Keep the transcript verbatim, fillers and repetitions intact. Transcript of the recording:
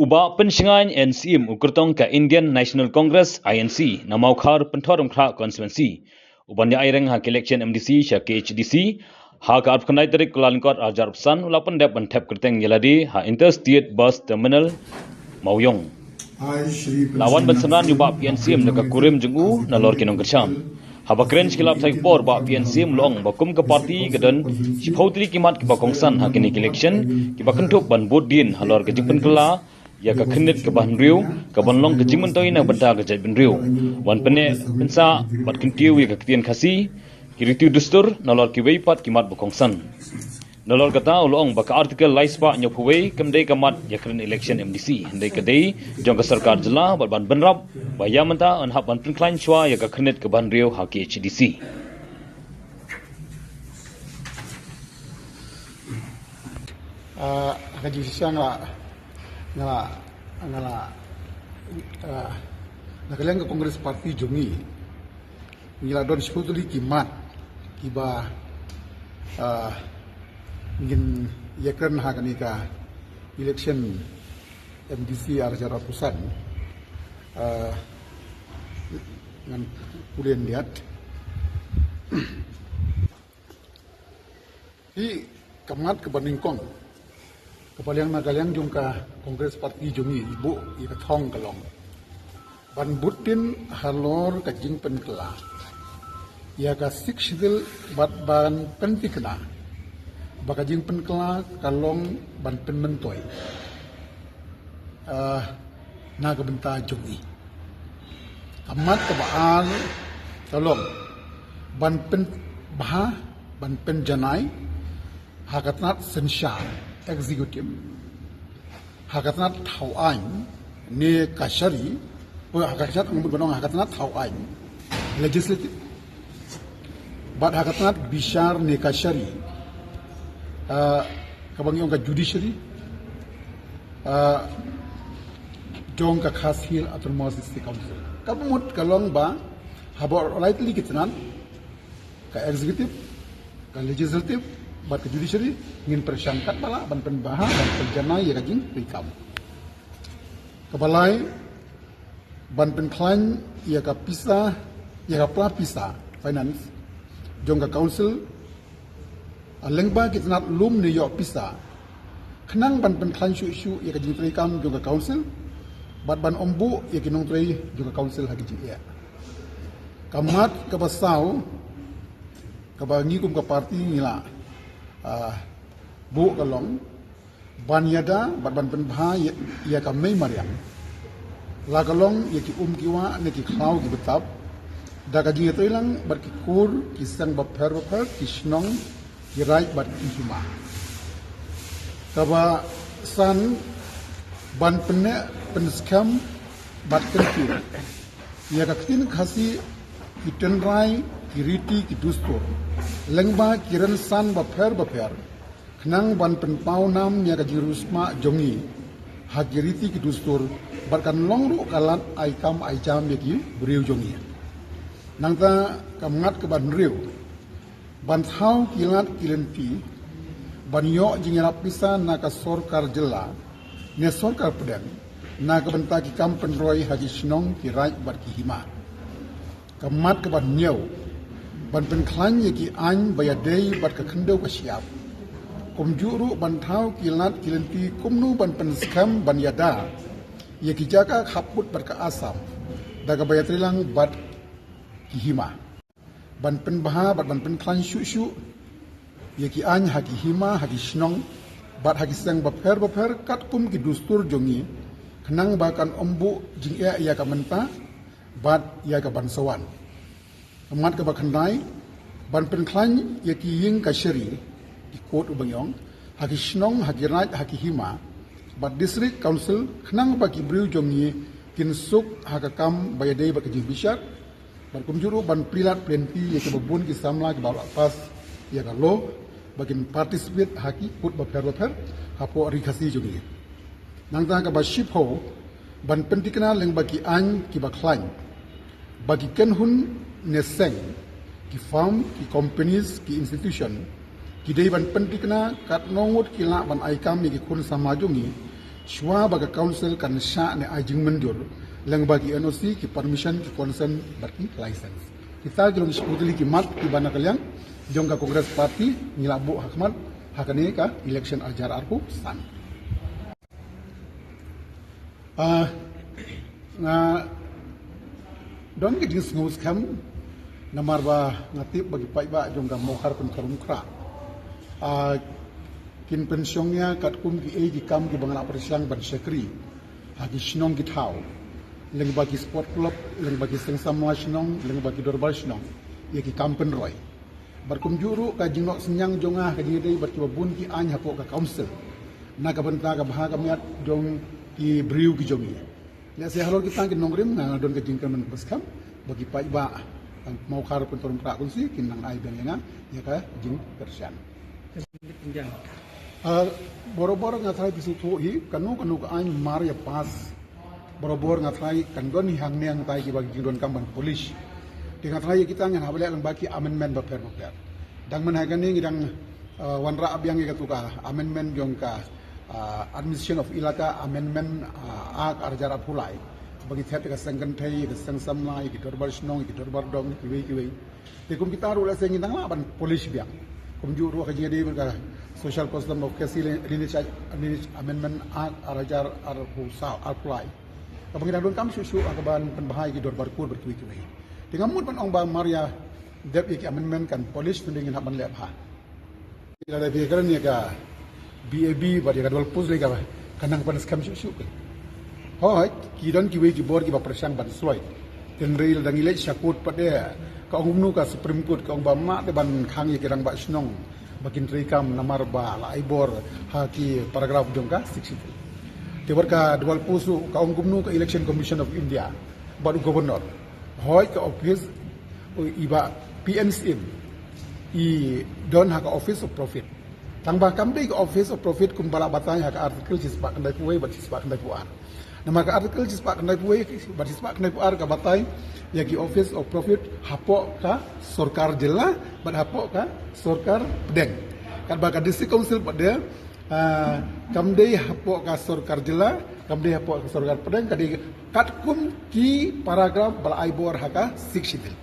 U Bah Pynshngaiñ N Syiem, u kyrtong ka Indian National Congress, I N C, na Mawkhar Pynthorumkhrah Constituency, u ban ïa aireng ha ka election M D C sha K H A D C ha ka arphew khyndai tarik Kyllalyngkot arhajar arphew san, u la pyndep ban thep kyrteng ïa lade ha Interstate Bus Terminal Mawïong. La wan ban synran ïa u Bah P N Syiem da ka kurim jong u nalor ki nongkyrshan. Haba kren sha ki lad pathai khubor, Bah P N Syiem u la ong ba kum ka party ka don shiphew tylli ki mat kiba kongsan ha kine ki election, kiba kynthup ban bud dien halor ka jingpynkylla ïa ka khyrnit kaba hynriew, kaban long ka jingmyntoi na ka bynta ka jaitbynriew. Wan pynneh pynsah bad kyntiew ïa ka ktien Khasi, ki riti dustur nalor kiwei pat ki mat ba kongsan. Nalor kata u la ong ba ka Article lai spah hynñiewphew wei kam dei ka mat ïakren election M D C, hynrei ka dei jong ka sorkar jylla bad ban bynrap ba ïa mynta yn hap ban pynkhlaiñ shuwa ïa ka khyrnit kaba hynriew ha K H A D C. Ah, ka jingshisha nga la, nga la, nga la, ah, na ka liang ka Congress Party jong ngi, ngi la don shiphew tylli ki mat kiba, ah, ngin ïakren ha kane ka election M D C arhajar arphew san. Ah, ngan pule hyndiat. Hi ka mat kaba nyngkong kaba liang na ka liang jong ka Congress Party jong ngi, i buh ïa ka thong ka long ban bud dien halor ka jingpynkylla ïa ka Sixth Schedule bad ban pynthikna ba ka jingpynkylla ka long ban pynmyntoi, ah, na ka bynta jong ngi. Ka mat kaba ar ka long ban pynbha, ban pynjanai ha ka tnat synshar, executive, ha ka tnat thaw aiñ ne kashari, o, ha ka tnat, ngan mut ban ong ha ka tnat thaw aiñ, legislative, bad ha ka tnat bishar ne kashari, ah, kaba ngi ong ka judiciary, ah, jong ka Khasi Hills Autonomous District Council. Kaba mut ka long ba haba u lai tylli ki tnat, ka executive, ka legislative bad ka judiciary, ngin pyrshang katba lah ban pynbha, ban pynjanai ïa ka jingtreikam. Kaba lai, ban pynkhlaiñ ïa ka pisa, ïa ka pla pisa finance jong ka council, lyngba ki tnat lum ne ïoh pisa, khnang ban pynkhlaiñ shuh shuh ïa ka jingtreikam jong ka council bad ban ym buh ïa ki nongtrei jong ka council ha ki jingeh. Ka mat kaba saw kaba ngi kum ka party ngi la, ah, buh ka long ban ïada bad ban pynbha ïa, ïa ka mei mariang, la ka long ïa ki um ki wah ne ki khlaw kiba tap, da ka jingïatreilang bad ki kur ki seng bapher bapher, ki shnong, ki raid bad ki hima. Kaba san, ban pynneh pynskhem bad kyntiew ïa ka ktien Khasi, ki tynrai, ki riti, ki dustur lyngba ki rynsan bapher bapher, khnang ban pynpaw nam ïa ka jingriewspah jong ngi ha ki riti ki dustur, bad kan long ruh ka lad ai kam ai jam ïa ki briew jong ngi. Nangta ka mat kaba hynriew, ban thaw ki lad ki lynti ban ïoh jingïarap pisa na ka sorkar jylla ne sorkar pdeng na ka bynta ki kam pynroi ha ki shnong, ki raid bad ki hima. Ka mat kaba hynñiew, ban pynkhlaiñ ïa ki aiñ ba ïadei bad ka khyndew ka shyiap, kumjuh ruh ban thaw ki lad ki lynti kumno ban pynskhem ban ïada ïa ki jaka khappud bad ka Assam da kaba ïatreilang bad ki hima. Ban pynbha bad ban pynkhlaiñ shuh shuh ïa ki aiñ ha ki hima, ha ki shnong bad ha ki seng bapher bapher katkum ki dustur jong ngi, khnang ba kan ym buh jingeh ïa ka mynta bad ïa ka ban sa wan. Ka mat kaba khyndai, ban pynkhlaiñ ïa ki ïing kashari, ki kot uba ngi ong, ha ki shnong, ha ki raid, ha ki hima bad district council, khnang ba ki briew jong ngi kin suk ha ka kam ba ïadei bad ka jingbishar, bad kumjuh ruh ban plie lad plie lynti ïa kiba bun ki samla kiba la pass ïa ka law ba kin participate ha ki pud bapher bapher hapoh Ri Khasi jong ngi. Nangta kaba shiphew, ban pynthikna lyngba ki aiñ kiba khlaiñ ba ki kynhun ne seng, ki firm, ki companies, ki institution, ki dei ban pynthikna katno ngut ki lah ban ai kam ïa ki khun samla jong ngi Shuwa ba ka council kan shah ne ai jingmynjur lyngba ki N O C, ki permission, ki consent bad ki license. Kita ki long ki sha kut tylli ki mat kiba na ka liang jong ka Congress Party ngi la buh ha khmat ha kane ka election ar hajar arphew san. Ah, nga don ka jingsngew skhem namar ba nga tip ba ki paidbah jong ka Mawkhar Pynkarumkhrah, ah, kin pynshong ïa katkum kiei ki kam kiba nga la pyrshang ban shakri ha ki shnong ki thaw, lyngba ki sport club, lyngba ki seng samla shnong, lyngba ki dorbar shnong, ïa ki kam pynroi. Bad kumjuh ruh ka jinglong synñiang jong nga ka jingïadei bad kiba bun ki aiñ hapoh ka council na ka bynta ka bha ka miat jong ki briew ki jong ngi. Lehse halor kita ki nongrim nga don ka jingkyrmen kaba skhem ba ki paidbah Mawkhar Pynkarumkhrah Constituency kin nang ai biang ïa nga ïa ka jingkyrshan. Ah, barabor nga tharai phi sngewthuh hi, kano kano ka aiñ mar ïa pass, barabor nga tharai kan don hi hangne hangtai kiba ki jingdonkam ban polish. Te nga tharai ïa kita ngin hap leh lyngba ki amendment bapher bapher. Dang mynta kane ngi dang, ah, wanrah biang ïa katu ka amendment jong ka, ah, Administration of Elaka Amendment, ah, Act ar hajar arphew lai. Ba ngi thep ïa ka seng kynthei, ïa ka seng samla, ïa ki dorbar shnong, ïa ki dorbar dong, kiwei kiwei. Te kum kita ruh lehse ngi dang lah ban polish biang. Kumjuh ruh ka jingïadei bad ka Social Custom of Caste Lineage, Lineage Amendment Act ar hajar arphew saw, arphew lai. Kaba ngi dang donkam shuh shuh ha kaban pynbha ïa ki dorbar kur bad kiwei kiwei. Te nga mut ban ong ba mar ïa dep ïa ki amendment kan polish, te ngin hap ban leh bha. Lada phi kren ïa ka B A B bad ïa ka dual post lei ka, ka nang pynskhem shuh shuh ka. Hooid, ki don kiwei ki bor kiba pyrshang ban sloi. Hynrei lada ngi leit sha kut pat de, ka ong kumno ka Supreme Court, ka ong ba ym lah de ban khang ïa ki rangbah shnong ba kin treikam namar ba la ai bor ha ki paragraph jong ka Sixth Schedule. Te bad ka dual post ruh, ka ong kumno ka Election Commission of India bad u Governor. Hooid, ka office, i ba P N C M i don ha ka Office of Profit. Tang ba kam dei ka Office of Profit kumba la batai ha ka article shispah khyndaiphew wei bad shispah khyndaiphew ar. Namar ka article shispah khyndaiphew wei bad shispah khyndaiphew ar ka batai ïa ki Office of Profit hapoh ka sorkar jylla bad hapoh ka sorkar pdeng. Katba ka District Council pat de, ah, kam dei hapoh ka sorkar jylla, kam dei hapoh ka sorkar pdeng, ka dei katkum ki paragraph ba la ai bor ha ka Sixth Schedule.